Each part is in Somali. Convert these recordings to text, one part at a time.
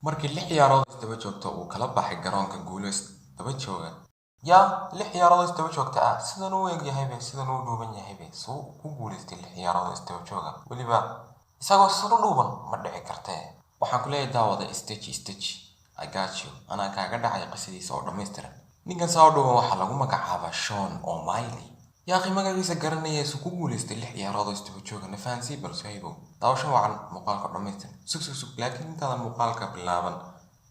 Markii lix ciyaarood isdaba joogta uu kala baxay garoonka guulo isdaba jooga. Yaa, lix ciyaarood isdaba joogta ah, sidan uu eg yahaybe, sidan uu dhuuban yahaybe, suu ku guulaystay lix ciyaarood isdaba jooga, weliba isagoo sidan u dhuuban? Ma dhici kartee. Waxaan ku leeyahay, daawada, stage stage, I got you. Anaa kaaga dhacay qisadiisa oo dhammaystiran. Ninkan saa u dhuuban waxaa lagu magacaabaa Sean O'Malley. Yaaqi, magaciisa garanaya, isu ku guulaystay lix ciyaarood oo isdaba jooga? Na fahansii bal, Suhaybow. Daawasho wacan, muuqaalka dhammaystiran. Sug, sug, sug, laakiin intaadan muuqaalka bilaaban,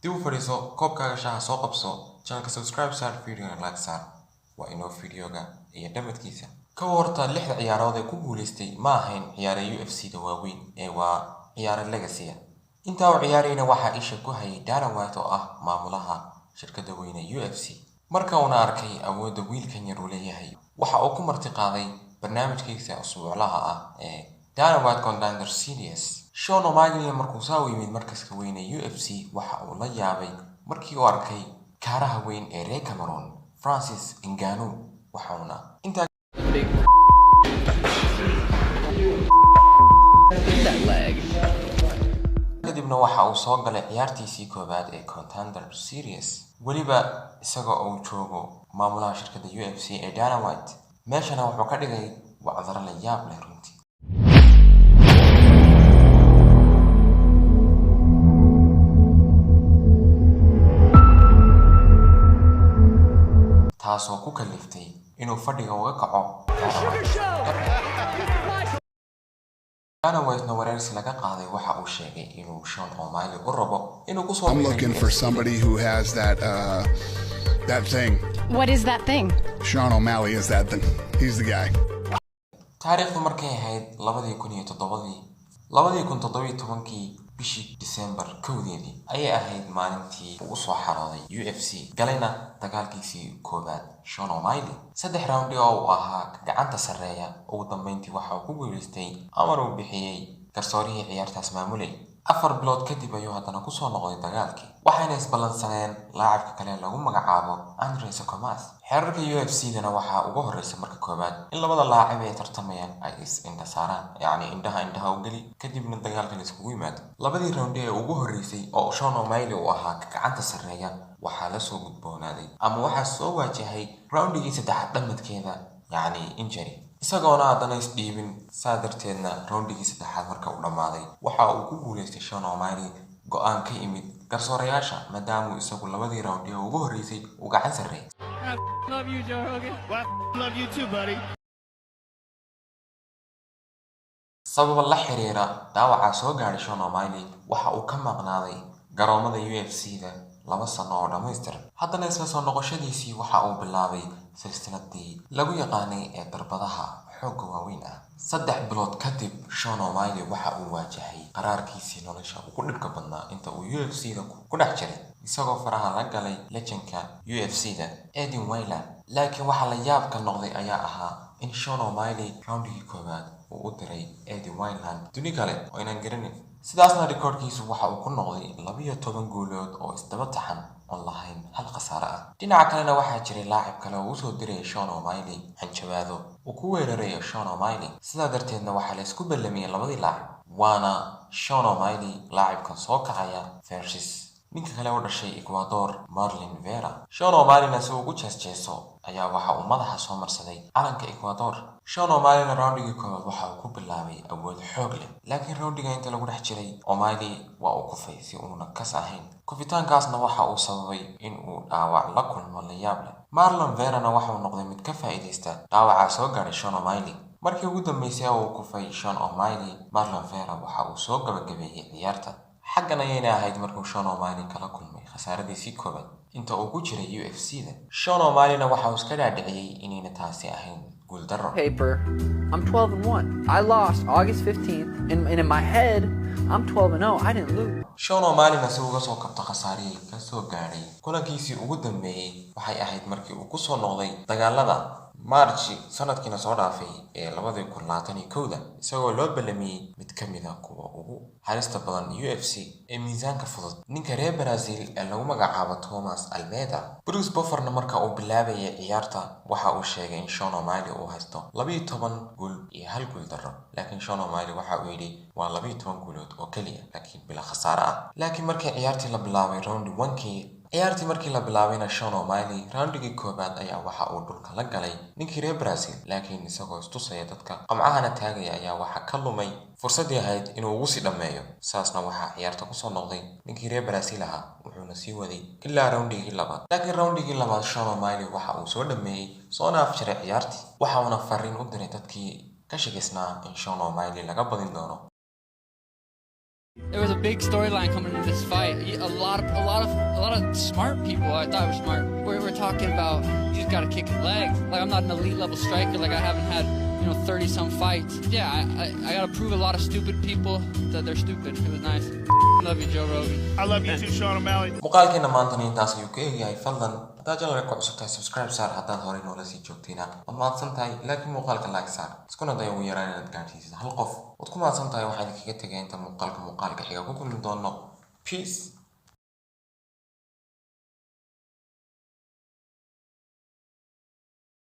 dib u fadhiiso, koobkaaga shaaha soo qabso, channelka subscribe saar, videogana like saar. Waa inoo videoga iyo dhamadkiisa. Ka horta, lixda ciyaarood ee ku guulaystay ma ahayn ciyaare UFC da waaweyn ee waa ciyaare legacy. Intaa uu ciyaarayna waxaa isha ku hayay Dana White oo ah maamulaha shirkadda weyne UFC. Marka uuna arkay awoodda wiilkan yar uu leeyahay, waxa uu ku marti qaaday barnaamijkiisa usbuuclaha ah ee Dana White Contender Series. Sean O'Malley markuu saa u yimid markaska weyne UFC, waxa uu la yaabay markii uu arkay kaaraha weyn ee reer Cameroon, Francis Ngannou. Waxauna intaa Big that leg. Kadibna waxa uu soo galay ciyaartiisii koowaad ee Contender Series, weliba isagoo uu joogo maamulaha shirkadda UFC ee Dana White. Meeshana wuxuu ka dhigay wacdaro la yaab leh runtii. Taasoo ku kaliftay inuu fadhiga uga kaco Dana White. Dana White-na wareersi laga qaaday waxa uu sheegay inuu Sean O'Malley u rabo inuu kusoo I'm biiro looking for UFC. somebody who has that thing. What is that thing? Sean O'Malley is that thing. He's the guy. Taariikhdu markay ahayd 2007-dii, 2017-kii, bishii Disembar 1-deedii ayay ahayd maalintii uu usoo xarooday UFC, galayna dagaalkiisii koowaad Sean O'Malley. Saddex roundi oo uu ahaa ka gacanta sarreeya, ugu dambeyntii waxa uu ku guuleystay amar uu bixiyey garsoorihii ciyaartaas maamulay. 4 bilood kadib ayuu haddana kusoo noqday dagaalkii, waxayna isballansaneen laacibka kale lagu magacaabo Andre Soukhamthath. Xeerarka UFC dana waxaa ugu horreysa marka koowaad in labada laacib ee tartamaya ay is indha saaraan, yacni indhaha indhaha u geli, kadibna dagaalka la iskugu yimaado. Labadii roundi ee ugu horreysay oo Sean O'Malley uu ahaa ka gacanta sarreeya, waxaa la soo gudboonaaday ama waxaa soo waajahay roundigii saddexaad dhammadkeeda, yacni injury, isagoona haddana isdhiibin. Saa darteedna roundigii saddexaad marka uu dhammaaday, waxa uu ku guuleystay Sean O'Malley go-aan ka imid garsoorayaasha, maadaamuu isagu labadii roundi ee ugu horreysay uu gacan sarreeyay. Love you, Joe Rogan. Well, I love you too, buddy. Sababa la xiriira dhaawaca soo gaadhay Sean O'Malley, waxa uu ka maqnaaday garoomada UFC da 2 sano oo dhammaystiran. Haddana isla soo noqoshadiisii waxa uu bilaabay silsiladii lagu yaqaanay ee darbadaha xoogga waaweyn ah. 3 bilood kadib, Sean O'Malley waxa uu waajahay qaraarkiisii nolosha ugu dhibka badnaa inta uu UFC da ku dhex jiray, isagoo faraha la galay legendka UFC da, Eddie Wineland. Laakiin waxa la yaabka noqday ayaa ahaa in Sean O'Malley roundigii koowaad uu u diray Eddie Wineland duni kale oo inaan garanin. Sidaasna rikoorkiisu waxa uu ku noqday 12 guulood oo isdaba taxan oon lahayn hal khasaare ah. Dhinaca kalena waxaa jiray laacib kale oo usoo dirayay Sean O'Malley hanjabaado uu ku weerarayo Sean O'Malley. Sidaa darteedna waxaa la isku ballamiyey labadii laacib, waana Sean O'Malley laacibkan soo kacaya versus ninka kale u dhashay Ecuador, Marlon Vera. Sean O'Malleyna si uu ugu jees-jeeso ayaa waxa uu madaxa soo marsaday calanka Ecuador. Sean O'Malleyna roundigii koowaad waxa uu ku bilaabay awood xoog leh, laakiin roundiga inta lagu dhex jiray, O'Malley waa uu kufay si uuna kas ahayn. Kufitaankaasna waxa uu sababay in uu dhaawac la kulmo la yaab leh. Marlon Verana waxa uu noqday mid ka faa'iidaysta dhaawacaa soo gaadhay Sean O'Malley. Markii ugu dambeysay oo uu kufay Sean O'Malley, Marlon Vera waxa uu soo gabagabeeyey ciyaarta. Xaggan ayayna ahayd markuu Sean O'Malley kala kulmay khasaaradiisii koowaad inta uu ku jiray UFC da. Sean O'Malleyna waxa uu iska dhaadhiciyey inayna taasi ahayn guuldarro. Paper, I'm 12-1. I lost August 15th, and in my head, I'm 12-0. I didn't lose. Sean O'Malleyna si uga soo kabto khasaarihii ka soo gaadhay kulankiisii ugu dambeeyey, waxay ahayd markii uu ku soo noqday dagaalada Maarji sanadkiina soo dhaafay ee 2021-da, isagoo loo ballamiyey mid ka mid a kuwa ugu halista badan UFC ee miisaanka fudud, ninka reer Brazil ee lagu magacaabo Thomas Almeida. Bruce Bufferna marka uu bilaabayay ciyaarta waxa uu sheegay in Sean O'Malley uu haysto 12 guul iyo 1 guul darro, laakiin Sean O'Malley waxa uu yidhi waa 12 guulood oo keliya, laakiin bila khasaare ah. Laakiin markii ciyaartii la bilaabay, round 1kii ciyaartii markii la bilaabayna, Sean O'Malley roundigii koobaad ayaa waxa uu dhulka la galay ninkii reer Brazil, laakiin isagoo istusaya dadka qamcahana taagaya ayaa waxa ka lumay fursaddii ahayd inuu ugu sii dhammeeyo. Saasna waxaa ciyaarta kusoo noqday ninkii reer Brazil ahaa, wuxuuna sii waday ilaa roundigii labaad. Laakiin roundigii labaad Sean O'Malley waxa uu soo dhameeyey soona afjaray ciyaartii, waxa uuna fariin u diray dadkii ka shakiysnaa in Sean O'Malley laga badin doono. There was a big storyline coming into this fight. A lot of smart people, I thought were smart, were talking about you just got to kick his legs. Like, I'm not an elite level striker. Like, I haven't had 30 some fights. Yeah, I got to prove a lot of stupid people that they're stupid. It was nice. Love you, Joe Rogan. I love you too, Sean O'Malley. Muuqaalkeena maantana intaas ayuu ka eegyahay. Fadlan haddaad channelka ku cusub tahay, subscribe saar. Haddaad horey noola sii joogtayna, waad mahadsan tahay, laakiin muuqaalka like saar, iskuna day ugu yaraan inaad gaadhsiisid hal qof. Waad ku mahadsan tahay. Waxaan idinkaga tegay inta muuqaalka xiga ku kulmi doono. Peace.